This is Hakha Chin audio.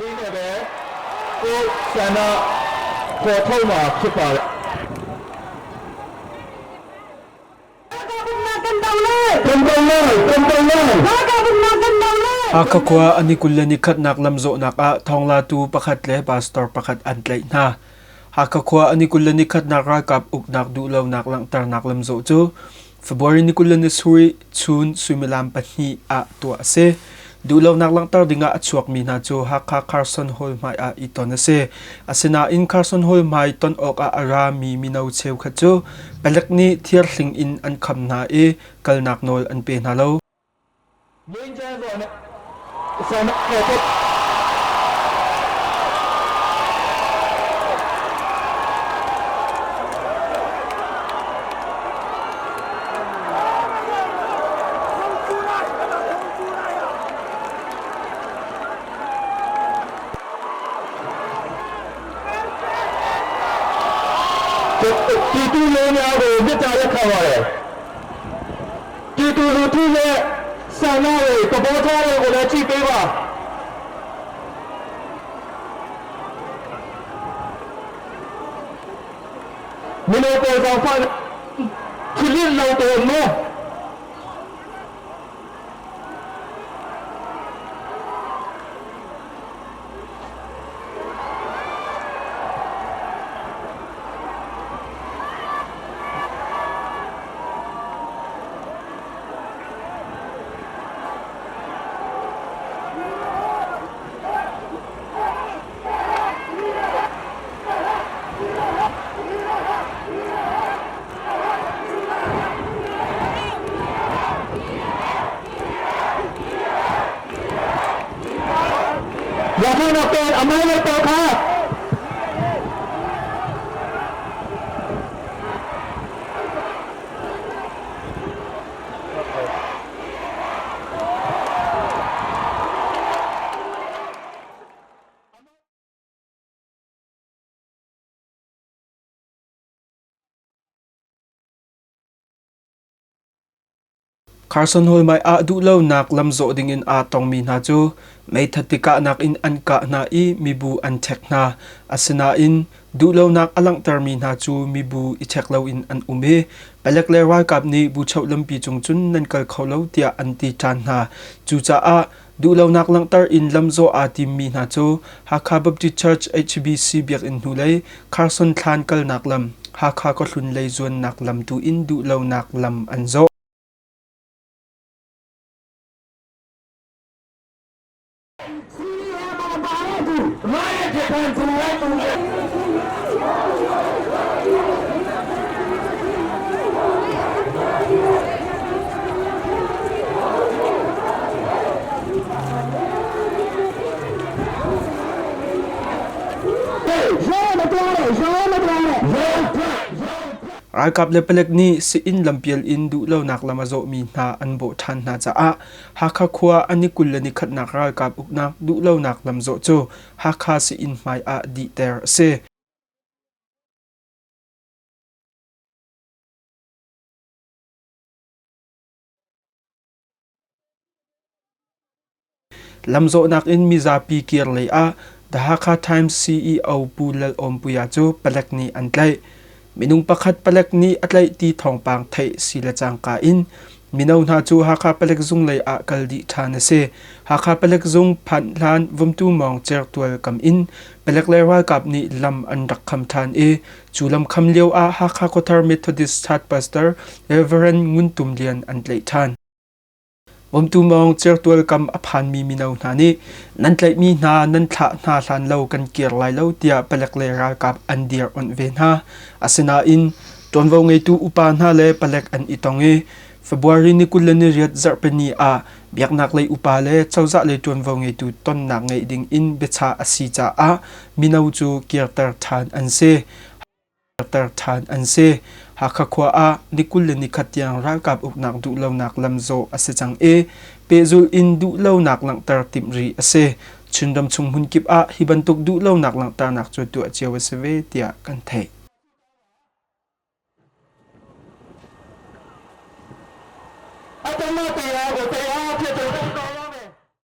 လေးနဲ့ပဲကိုဆန္ဒခေါ်ထုတ်မှာဖြစ်ပါတယ် Hakha khua an i 21nak lamzawhnak ah thawnglatu pakhat le pastor pakhat an tlaih hna. Hakha khua an i 21nak ralkap uknak duhlonak langhternak lamzawh cu February ni 27 chun suimilam 2 ah tuah a si. Duhlonak langhter dingah a chuakmi hna cu Hakha Carson Hall hmai ah i ton a si. Asinain Carson Hall hmai ton awkah a rami mino cheukhat cu palek nih thirhling in an kham hna i kalnak nawl an pe hna lo. ပြည်သူလူများကိုမေတ္တာရက်ခံပါတယ်ပြည်သူလူထုရဲ့ဆန္ဒတွေသဘောထားတွေကိုလည်းကြည့်ပေးပါမင်းတို့ပေါ်ဆောင်ဖာခလင်းလောက်တော့နော် ရခိုင်တော့အမိုင်းလို့တော့ခါ Carson Hall hmai ah duhlonak lamzawh dingin aa tongmi hna cu meithat ti kahnak in an kah hna i mibu an ṭhek hna. Asinain duhlonak a langhtermi hna cu mibu i ṭhek loin an um i palek le ralkap nih buchoh lampi cung cun nan kal kho lo tiah an ti ṭhan hna. Cucaah duhlonak langhter in lamzawh aa timmi hna cu Hakha Baptist Church HBC biakinn hnulei Carson thlan kalnak lam, Hakha khuahlun lei zuannak lam tu in duhlonak lam an zawh. Ralkap le palek nih sii-inn lampial in duhlonak lam a zawhmi hna an bawh ṭhan hna caah Hakha khua an i 21nak ralkap uknak duhlonak lamzawh cu Hakha sii-inn hmai ah dihter a si. Lamzawhnak in mizapi kir lei ah The Hakha Times CEO Pu Lal Awm Puia cu palek nih an tlaih. Minung pakhat palek nih a tlaih ti thawngpang theih si le cangka in mino hna cu Hakha palek zung lei ah kal dih ṭhan a si. Hakha palek zung phanh hlan Vomtu Mawng certual kam in palek le ralkap nih lam an rak kham ṭhan i cu lam kham lio ah Hakha Khuathar Methodist Church Pastor Reverend Ngun Tum Lian an tlaih ṭhan. Bawmtu mawng certual kam a phanmi mino hna nih nan tlaihmi hna nan thlah hna hlan lo kan kir lai lo tiah palek le ralkap an dir onh ve hna. Asinain ṭuanvo ngeitu upa hna le palek an i tong i February ni 28 zarhpini ah biaknak lei upa le cozah lei ṭuanvo ngeitu tonnak ngeih ding in biachah a si caah mino cu kirter ṭhan an si. ter ṭhan an si. Hakha khua ah ni 21 tiang ralkap uknak duhlonak lamzawh a si cang i pehzulh in duhlonak langhter timh rih a si. Chinram chung hmunkip ah hi bantuk duhlonak langhternak cu tuah cio a si ve tiah kan theih. A